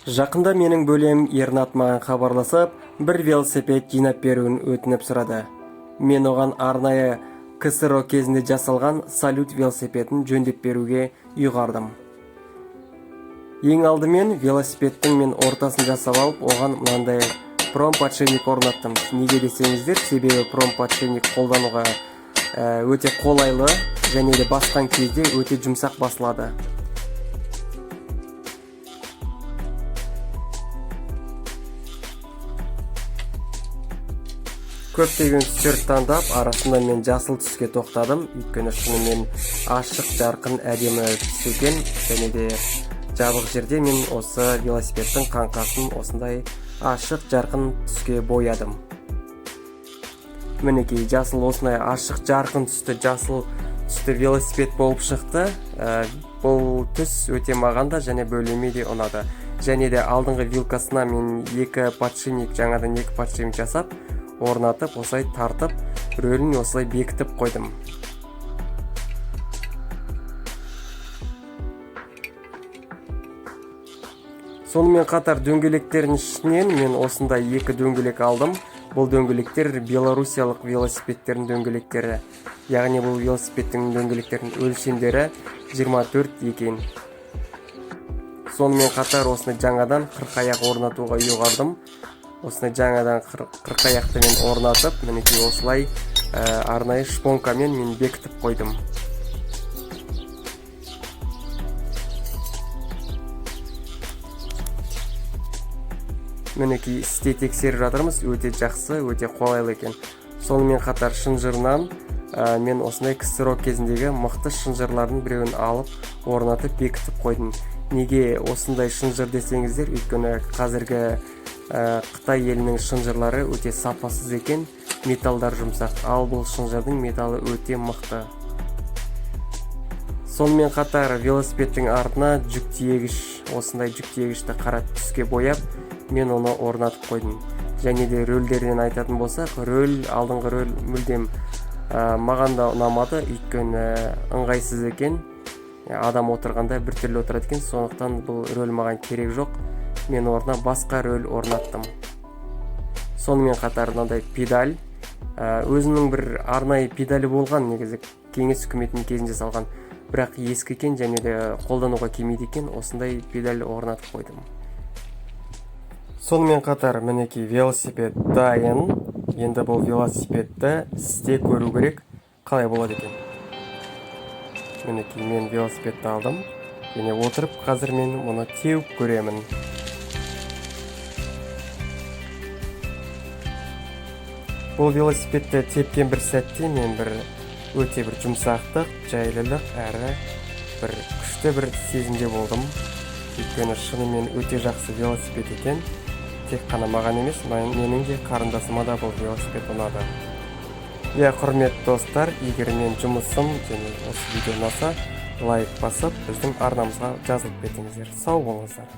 Жақында менің бөлем Ернат маған хабарласып, бір велосипед жинап беруін өтініп сұрады. Мен оған арнайы КСРО кезінде жасалған Салют велосипедін жөндеп беруге ұйғардым. Ең алдымен велосипедтің мен ортасын жасап алып, оған мынандай промподшипник орнаттым. Неге десеңіздер, себебі промподшипник қолдануға өте қолайлы және де басқан кезде өте жұмсақ басылады. Көптеген түстер таңдап, арасында мен жасыл түске тоқтадым, өйткені шынымен ашық, жарқын, әдемі түс екен. Және де жабық жерде мен осы велосипедтің қаңқасын осындай ашық, жарқын түске боядым. Мінекей, жасыл, осындай ашық, жарқын түсті, жасыл түсті велосипед болып шықты. Бұл түс өте маған да және бөлеме де ұнады. Және де алдыңғы вилкасына мен екі подшипник, жаңадан екі подшипник жасап орнатып, осылай тартып, рөлін осылай бекітіп қойдым. Сонымен қатар дөңгелектердің ішінен мен осындай екі дөңгелек алдым. Бұл дөңгелектер белоруссиялық велосипедтердің дөңгелектері, яғни бұл велосипедтің дөңгелектерінің өлшемдері 24 екен. Сонымен қатар осындай жаңадан қырқаяқ орнатуға ұйғардым. Осындай жаңадан қырқаяқты мен орнатып, мінекей, осылай арнайы шпонкамен мен бекітіп қойдым. Мінекей, істе тексеріп жатырмыз, өте жақсы, өте қолайлы екен. Сонымен қатар шынжырынан мен осындай КСРО кезіндегі мықты шынжырлардың біреуін алып, орнатып, бекітіп қойдым. Неге осындай шынжыр десеңіздер, өйткені қазіргі Қытай елінің шынжырлары өте сапасыз екен, металдар жұмсақ, ал бұл шынжырдың металы өте мықты. Сонымен қатар велосипедтің артына жүк тиегіш, осындай жүк тиегішті қара түске бояп, мен оны орнатып қойдым. Және де рөлдерінен айтатын болсақ, рөл, алдыңғы рөл мүлдем маған да ұнамады, өйткені ыңғайсыз екен, адам отырғанда біртүрлі отырады екен. Сондықтан бұл рөл маған керек жоқ, мен орнына басқа рөл орнаттым. Сонымен қатар мынандай педаль, өзінің бір арнайы педалі болған негізі, кеңес үкіметінің кезінде салған, бірақ ескі екен және де қолдануға келмейді екен. Осындай педаль орнатып қойдым. Сонымен қатар, мінекей, велосипед дайын. Енді бұл велосипедті істе көру керек, қалай болады екен. Мінекей, мен велосипедті алдым және отырып, қазір мен мұны теуіп көремін. Бұл велосипедті тепкен бір сәтте мен бір өте бір жұмсақтық, жайлылық әрі бір күшті бір сезімде болдым, өйткені шынымен өте жақсы велосипед екен. Тек қана маған емес, менің де қарындасыма да бұл велосипед ұнады. Иә, құрметті достар, егер мен жұмысым және осы видео ұнаса, лайк басып, біздің арнамызға жазылып кетіңіздер. Сау болыңыздар.